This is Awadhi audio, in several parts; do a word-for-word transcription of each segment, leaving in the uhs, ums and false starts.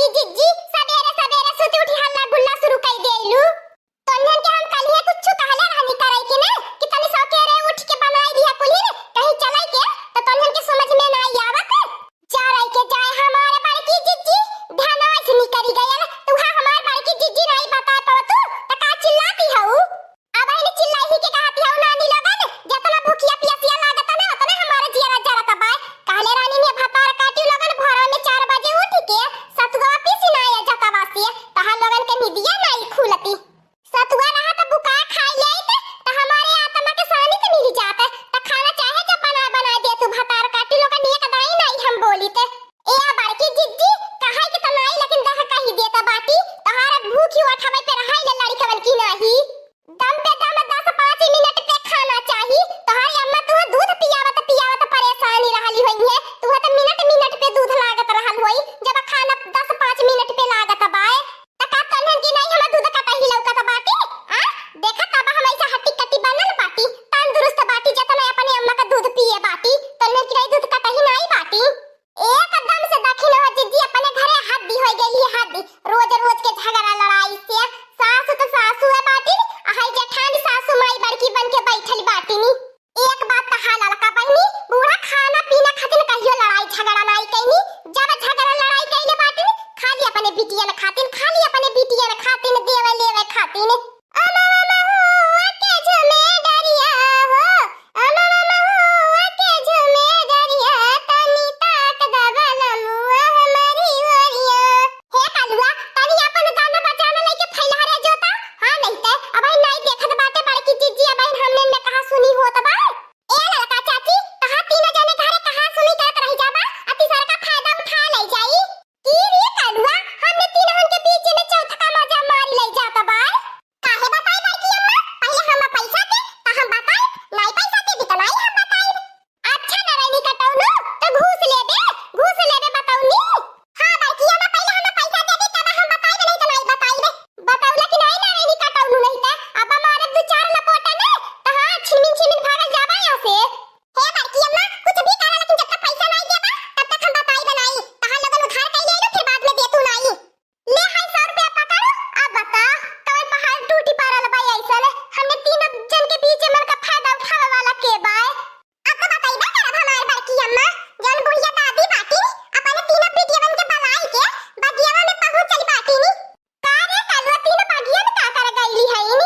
कि जिज्जी सबेरे सबेरे सुत उठी हल्ला गुल्ला शुरू कई देलू। तोन्हन के हम कलिए कुछ कहले रहनी करे कि ना, कि तनी सवेरे उठ के बनाई दिया कुली रे, कहीं चले के, तो तोन्हन के समझ में ना आवत। जा रही के जाए हमारे बड़की जिज्जी, ध्यान से निकरी गयल, तू हा हमारे बड़की जिज्जी नहीं बता पावतू, तो का चिल्लाती हऊ? अब इन्हें चिल्लाई ही के कहती हऊ नानी लोगन, जितना भूखिया पियसिया लागत ना, उतना हमारे जियरा जरत बाय। कहले रानी ने भतार काटी लोगन, भोरवा में चार बजे उठ के सतुआ पीसी ना आ जाता वासी, तहां लोगन के निदिया नहीं खुलती। सतुआ रहा त बुका खाई लेत, त हमारे आत्मा के शांति मिल जात, त खाना चाहे जब बना बना दे तू भतार काटी लोगन, एक दाई नहीं हम बोली ते। ए बड़की जिज्जी, कहाई के त नाई, लेकिन दह कही देता बाटी, तहार भूखी उठावे पे रहाई ले लड़िकवन की नाही। दम पे दम दस पाँच मिनट पे खाना चाही। तोहरी अम्मा तुहे दूध पियावत पियावत परेशानी रहली होई है, तुहे त मिनट मिनट पे दूध लागत रहल होई, जब खाना दस पाँच मिनट पे लागत बाय। त का तन्हन की नहीं हमार दूध कटही लौकत बाटी? आ? देखा तब हम ऐसा हट्टी कट्टी बनल बाटी, तंदुरुस्त बाटी, जतना अपने अम्मा का दूध पिए बाटी, तन्हन की नहीं दूध कटही नहीं बाटी। एकदम से दखिन हो जिज्जी, अपने घरे हद्दी हो गई है, हद्दी। रोज रोज के झगड़ा लड़ाई से सासु तो सासु है बाटी, आ हाई जेठानी सासु माई बड़की बन के बैठल बाटी नी। एक बात कहा ललका बहिनी, बूढ़ा खाना पीना खातिर कहियो लड़ाई झगड़ा नाई कैनी। जब झगड़ा लड़ाई कैले बाटी, खाली अपने बिटियन खातिर, खाली अपने बिटियन खातिर, देवे लेवे खातिर। अमवा महुआ के झूमे डरिया हो, अमवा महुआ के झूमे डरिया, तनी ताक दा बलमुआ हमरी ओरिया। हे कलुआ, तनी अपन गाना बजाना लेके फैला रे जोता। हाँ, नहीं ते अब नहीं देखत बाटे बड़की जिज्जी, अब हमने में कहा सुनी होत बा। ए ललका चाची, कहा तीनों जने घरे कहा सुनी करत रह जाबा, अति सरका फायदा उठा ले जाई। की रे कलुआ, हमने तीनहन के बीच में चौथा का मजा मारी ले जात बा। काहे बताई बड़की अम्मा? पहले हम पैसा दे, त हम बताई, नाई पैसा दे, त नाई हम बताई। अच्छा नारायणी कटौनू, त घूस लेबे, घूस लेबे बतौनी। हाँ बड़की अम्मा, पहले हम पैसा दे दी, तब हम बताई, नहीं त नाई बताई। बतौला कि नाई नारायणी कटौनू, नहीं त अब मारब दू चार लपोटा ने, त हाँ छिमिन छिमिन भागल जाबा यहाँ से। हे बड़की अम्मा, कुछ भी करा, लेकिन जब तक पैसा नाई देबा, तब तक हम बताई बनाई। तहां लोगन उधार कई ले लो, फिर बाद में दे तू नाई। ले हाय सौ रुपया पकड़, अब बता, कवन पहाड़ टूटी पड़ल बा ऐसन? हमने तीनों जन के बीच में का फायदा उठावे वाला के बा? अब तो बताई बा करब हमार बड़की अम्मा, जौन बुढ़िया दादी बाटी, अपने तीनों बिटियवन के बलाई के बगियावा में पहुंच चली बाटी नी। का रे कलुआ, तीन बगिया में का कर गईली हईन?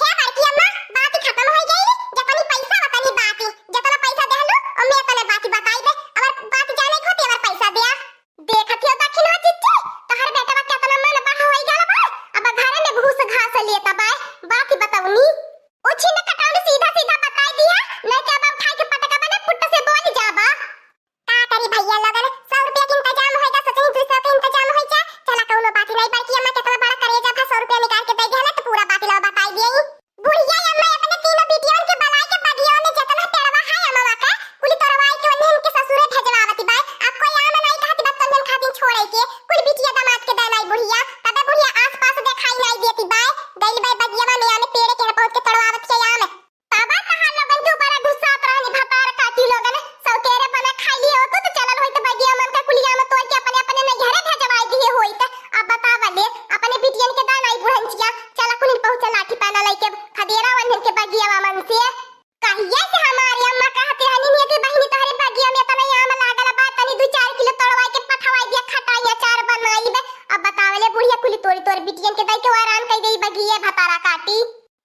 हे बड़की अम्मा, बात खत्म हो गई, जतनी पैसा वतनी बात, जतना पैसा देहलू, ओमे एतने बात बताई दे, अगर बात जाने को ते अगर पैसा दिया। देखत हो दखिन हो जिज्जी, तोहर बेटवा केतना मन बढ़ होई गल बा, अब घरे में घूस घास लेता बा, बात बतौनी। उछिन कटौन सीधा सीधा बताई दिया, नहीं तो अब उठाई के पटका बने पुट से बोल जाबा। का करी भैया लोगन, सौ रुपया के इंतजाम होई जा, सोचनी दू सौ के इंतजाम होई जा। चला कौनो बात नहीं, बड़की अम्मा केतना बड़ा करेजा भा सौ रुपया निकाल के दे देहला त पूरा बात ला बताई दिए। बुढ़िया अम्मा अपने तीनों बिटियन के बलाई के बगिया में जतना पेड़वा है अमवा का, कुली तोड़वाई के ओन्हन के ससुरे भेजवावती बाय। अब कोई आम नहीं कहती बा तोन्हन खातिर छोड़े के, कुल बिटिया दामाद के दे नाई बुढ़िया, तबे बुढ़िया आसपास देखाई नाई देती बाय। गइल बाय बगिया में आने पेड़ के पहुंच के तोड़वावत के आम। तबा कहा लोगन के ऊपर गुस्सात रहनी भतार काटी लोगन, सौतेरे बना खाई लिए होतो तो चलल होइत बगिया मन का कुलिया में तोड़ के अपने अपने नैहरे भेजवाई दिए होइत। अब बतावा ले, अपने बिटियन के दान आई बुढ़ंचिया, चला कुलिन पहुंचा लाठी पैना लइके खदेरा वंधन के बगिया मन से। कहिया से हमारी अम्मा कहती रहनी नियति बहिनी तोहरे बगिया में तनी आम लागल बा, तनी दू चार किलो तोड़वाई के पठवाई दिया, खटाई अचार बनाई बे। अब बतावले बुढ़िया कुली तोड़ी तोड़ बिटियन के दई के वैरान कई देई बगिया भतारा काटी।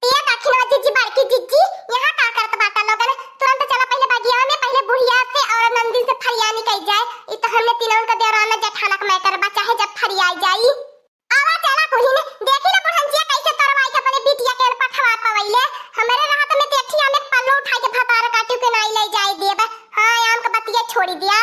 ए दखिनवा जिज्जी, बड़की जिज्जी, यहाँ का करत बाटा लोगन? तुरंत चला पहिले बगिया में, पहिले बुढ़िया से और नंदी से फरियानी कई जाए। ई तो हमने तीनों का देवरान में जेठानक matter बा, चाहे जब फरियाई जाई। आवा चला कुलिन, देखी ना बुढ़ंचिया कैसे तोड़वाई के अपने बिटिया के पठवा पवैले। हमरे रहत में देखी आम एक पल्लो उठाई के भतार काटी के नाई ले जाए देब। हाँ, आम का बतिया छोड़ी दिया।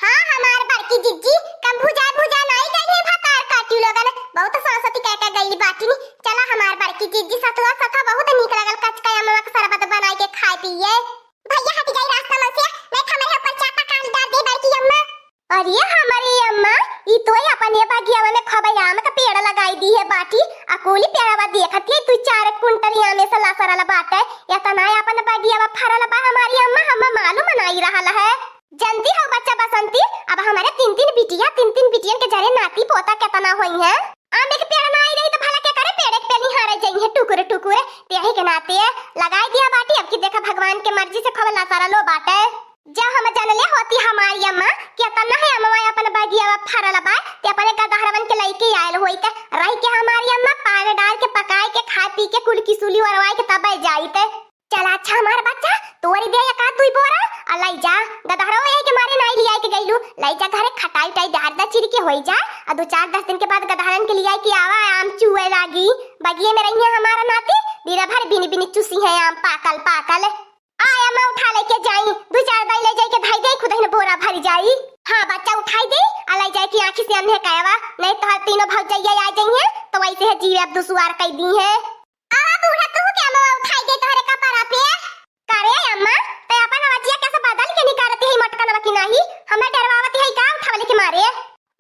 हाँ, हमार बड़की जिज्जी, कम भुजा भुजा नाई गई है भतार काटी लोगन, बहुत सांसती कह के गई बाटी नी। चला हमार बड़की जिज्जी, सतुआ सतुआ बहुत नीक लगल, कचका अमवा के शरबत बनाई के खाए पिए। भैया हट जाई रास्ता में से, नहीं खमरे ऊपर चापा काट डाल दे बड़की अम्मा। अरे हमारी अम्मा, ई तो अपने बगिया में खबई आम का पेड़ लगाई दी है बाटी, अकुली पेड़वा देखत है तू चार कुंटल आमे से लसरल बाटे, इतना अपन बगिया फरल बा हमारी अम्मा, हम मालूम नहीं रहल है। जनती हउ बच्चा बसंती, अब हमरे तीन तीन बिटिया, तीन तीन बिटियन के जरे नाती पोता केतना होइहैं। आम के पेड़ नाहीं रही त भला केकरे पेड़ के पेड़ निहारे जइहैं टुकुर टुकुर। तेही के नाते लगाइ दिया बाटी। अब की देखा भगवान के मर्जी से खूब लसरलो बाटे। जब हम जनले होती हमारी अम्मा कि एतना है अमवा अपन बगिया में फरल बा, ते अपने गदहरवन के लइके आयल होइत। रहि के हमारी अम्मा पाग डाल के पकाइ के खाइ पी के कुल किसुली ओरवाइ के तबै जाइत। चला अच्छा हमार बच्चा, तोरी दे एक आध दुई बोरा, आ लइ जा। गदहरो यही के मारे नाहीं लियाइ के गइलू, लइ जा घरे खटाई उटाई डार दा चिर के होइ जा, आ दो चार दस दिन के बाद गदहरन के लियाइ के आवा, आम चुए लागी। बगिये में रहिहैं हमार नाती, दिन भर बिन बिन चुसिहैं आम पाकल पाकल। आय अम्मा उठा लइके जाई, दो चार दाई लइ जाइ के धइ दे, खुदहिन बोरा भरि जाई। हाँ बच्चा उठाइ दे, आ लइ जाइ के आँखी से अन्हे कयवा, नाहीं तोहर तीनों भौजइया आ जइहैं, त वइसे है जीव अब दुसवार कइ दीहैं। आवा बूढ़ा, तू के अमवा उठाइ दे तोहरे कपड़ा पे। का रे अम्मा, ते अपन अवजिया कैसे बदल के निकारती है मटकनवा की नाहीं? हमें डरवावती है का उठावले के मारे?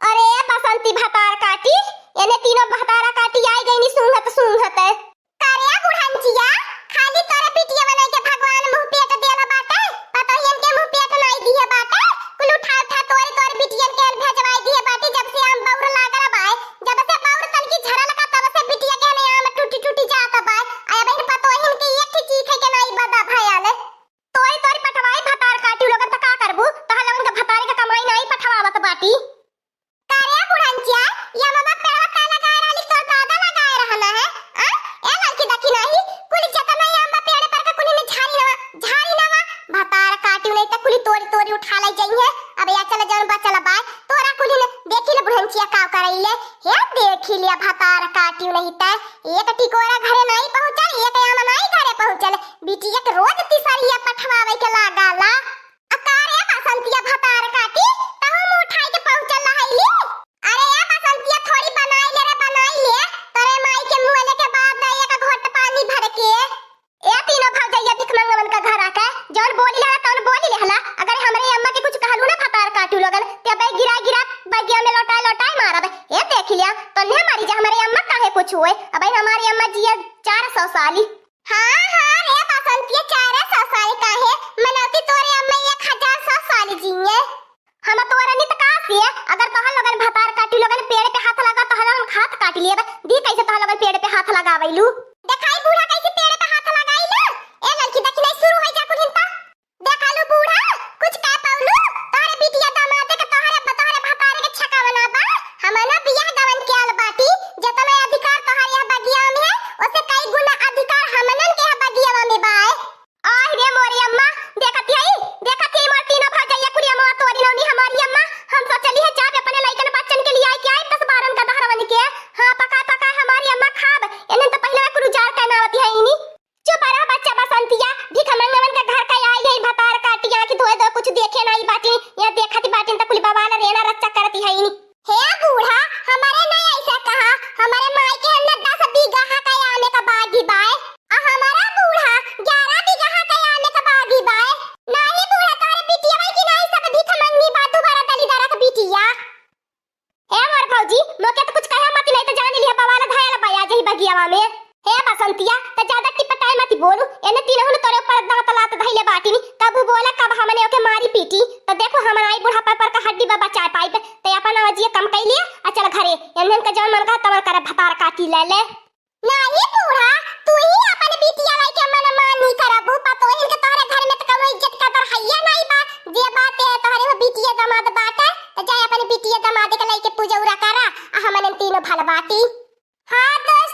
अरे बसंती भतार काटी, एने तीनों भतारा काटी आइ गइनी सूंघत सूंघत। का रे बुढ़ंचिया, खाली तोरे बिटिया बनाइ के भगवान मुँह पेट देला बाटे, पतोहियन के मुँह पेट नाहीं दिहे बाटे, कुल उठा उठा तोरे तोरे बिटियन के भेजवाइ दिहे बाटे, जब से आम बौर लागल बाय। जब से बौर तनकी झरल का, तब से बिटिया के ने आम टूटी टूटी जात बाय। आ अब इन पतोहिन के एक ठे चीखे के नाई बदा भयाल। तोरी तोरी पठवाई भतार काटी लोगन त का करबू? तोहर लोगन के भतारी के कमाई नाई पठवावत बाटी। का रे बुढ़ंचिया, ये ममा पेड़वा का लगाए रहली, तोर दादा लगाए रहना है? आ? ए लड़की देखी नाहीं, कुल जतना आम बा पेड़े पर का कुल ने झारी नवा, झारी नवा। भतार काटी नहीं त कुल तोरी तोरी उठा ले जइहैं। अब या चल जौन बचल बाय, तोरा कुल ने देखी ले बुढ़ंचिया का करैले। हे देखी लिया भतार काटियो नहीं त एक टिकोरा घरे नाई पहुँचल, एक आम नाई घरे पहुँचल। बिटिया के रोज तिसरिया पठवावे के लागाला। आ का रे बसंतिया भतार काटी, तहु मुँह उठाई के पहुँचल रहैली? अरे ए बसंतिया थोड़ी बनाई ले रे, बनाई ले। तोरे माई के मुँह लेके बाद एक घोट पानी भर के। ए तीनों भौजैया भिखमंगवन का घर आके जौन बोली लेहला तौन बोली लेहला। अगर हमरे अम्मा के कुछ कहलू ना भतार काटू लोगन, ते अबे गिरा गिरा बगिया में लौटाए लौटाए मारब। ए देख लिया, तन्ने मारी जा हमरे अम्मा काहे कुछ हुए। अबे हमारी अम्मा जिया चार सौ साली। हाँ हाँ रे बसंतिया, चार सौ साली काहे मनौती, तोरे अम्मा एक हजार सौ साली जिए। हम तोरे नित का से, अगर तोहर लोगन भतार काटी लोगन पेड़ पे हाथ लगा, तोहर लोगन हाथ काट लिए बा। दी कैसे तोहर लोगन पेड़ पे हाथ लगावैलू? देखाई बूढ़ा कैसे पेड़ पे हाथ लगाई ना। ए लड़की देखी नहीं शुरू हो जा कुल हिंता। देखलू बूढ़ा, कुछ कह पौलू? तोहरे बिटिया दामाद के तोहरे, तोहरे भतारे के छकावना बा। हमना बियाह गवन के आल बाटी, जतना अधिकार तोहरे यह बगिया में है, ओसे कई गुना अधिकार हमनन के यह बगियावा में बा। आहि रे मोरी अम्मा, देखत हई, देखत हई मोर तीनों भौजैया कुल अमवा तोरी नौनी हमारी अम्मा। हम सोचली है जाब अपने लइकन बच्चन के लिए आई के आई दस बारह गदहरवन के। हाँ, पकाए पकाए हमारी अम्मा खाब। एनन तो पहिले कुल उजार के नावती है इनी। चुप रह बच्चा बसंतिया, भिखमंगवन के घर का आई है भतार काटी, आँखी धोए दो, कुछ देखे नाई बाटी। या देखत बाटिन त कुल बवाल रेना रच्चा करती है इनी। हे बूढ़ा, हमरे नहीं ऐसा कहा, हमरे माई के हम ना दस बीघा का आमे का बागी बाय, आ हमारा बूढ़ा ग्यारह बीघा का आमे का बागी बाय। नाही बूढ़ा, तोरे बिटिया बाई की नाही सब भीख मंगनी बा, दोबारा दलिदरा का बिटिया। हे मोर भौजी, मोके तो कुछ कहे मत, नहीं तो जान लिया बवाल धायल बाया जही बगियावा में। हे बसंतिया, त ज्यादा टिपटाए मत बोलू, एने तीनों ने तोरे ऊपर दांत लात धइले बाटिनी, कबू बोला कब हमने ओके मारी पीटी, त देखो हमन आई बुढ़ापा पर का हड्डी बा बचाए पाइब, ते अपन आवाजिया कम कइ लिया, आ चल घरे, एनहन के जौन मन कहा तवन करे भतार काटी ले ले। नाही बूढ़ा, तू ही अपन बिटिया लइके मन मानी करबू, पतोहिन के तोहरे घर में त कउनो इज्जत कदर हइये नाही बा, जे बात है तोहरे वो बिटिया दामाद बाटे, त जाए अपन बिटिया दामाद के लइके पूजौरा करा, आ हमन तीनों भल बाटी। हाँ दोस्त,